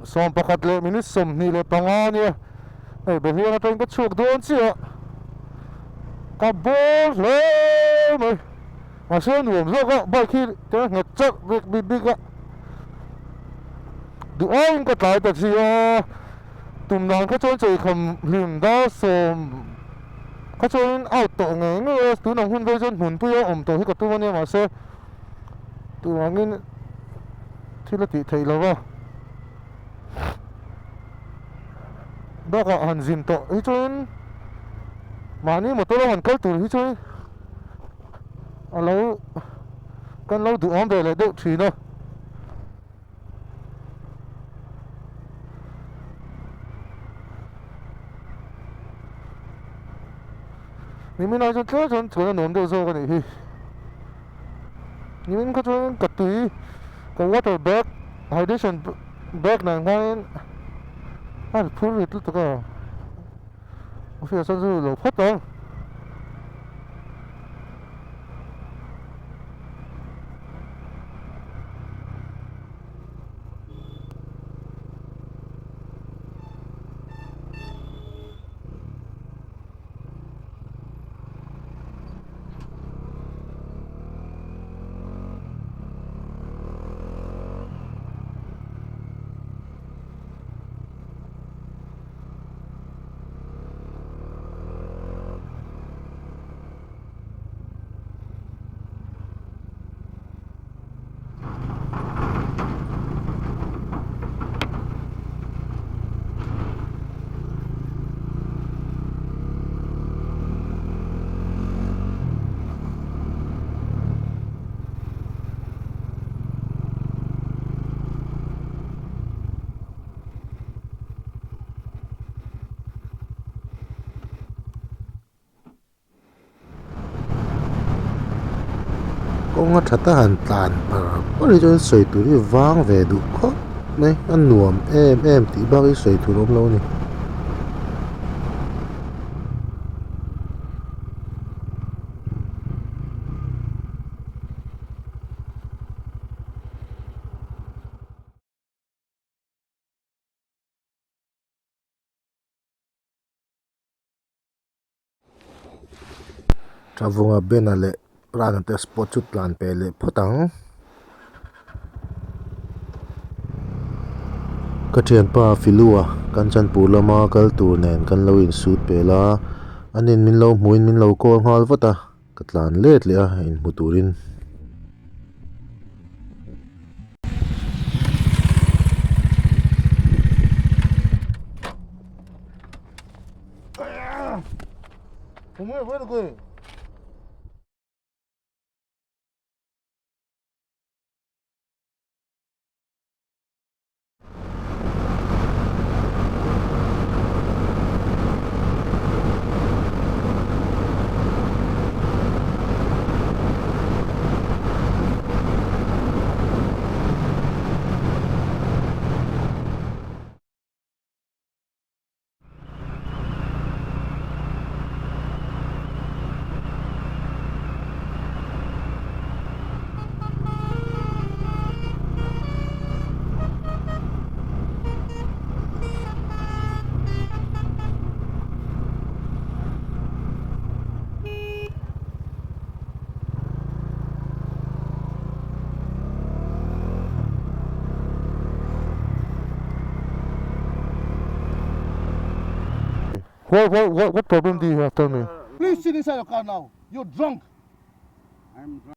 Sawmpakhat leh minute 25 a nia, hei Behliang atangin ka chhuak dawn chiah a, ka bawr hle mai, mahse a nuam zawk a, bike hi te nghet charh bik bik bik a, duh aiin ka tlai ta chi a, tum dan kha chuan cheikham hlim dar sawm kha chuanin out tawh ngei ngei a, tunang hun vei chuan hmunpuia awm tawh hi ka tum a nia mahse Tuvangin thil a tih theih lo va, bakah han zin tawh hi chuan mahni motor a han kal tur hi chuan a lo kan lo duhawm ve leh deuh thin a. Nimin ah chuan tlem chuan chuan a nuam deuh zawk a nih hi. Nimin kha chuan ka tui ka water bag hydration bag nen khanin a ri phur rit lutuk a office ah chuan zu lo phawt ang. Kawnga tha ta han tlan par par hi chuan sawi tur hi vang ve duh khawp mai a nuam em em tih bak hi sawi tur a awm lo a ni. Thavunga Bena leh Prana te spot chu tlan pe leh phawt ang. Ka thianpa Filua Kanchanpur lama kal tur nen kan lo insut pel a, anin min lo hmuhin min lo call nghal vat a, ka tlan let leh a inhmu turin. What, what, what, what problem do you have? Tell me. Please sit inside your car now. You're drunk. I'm drunk.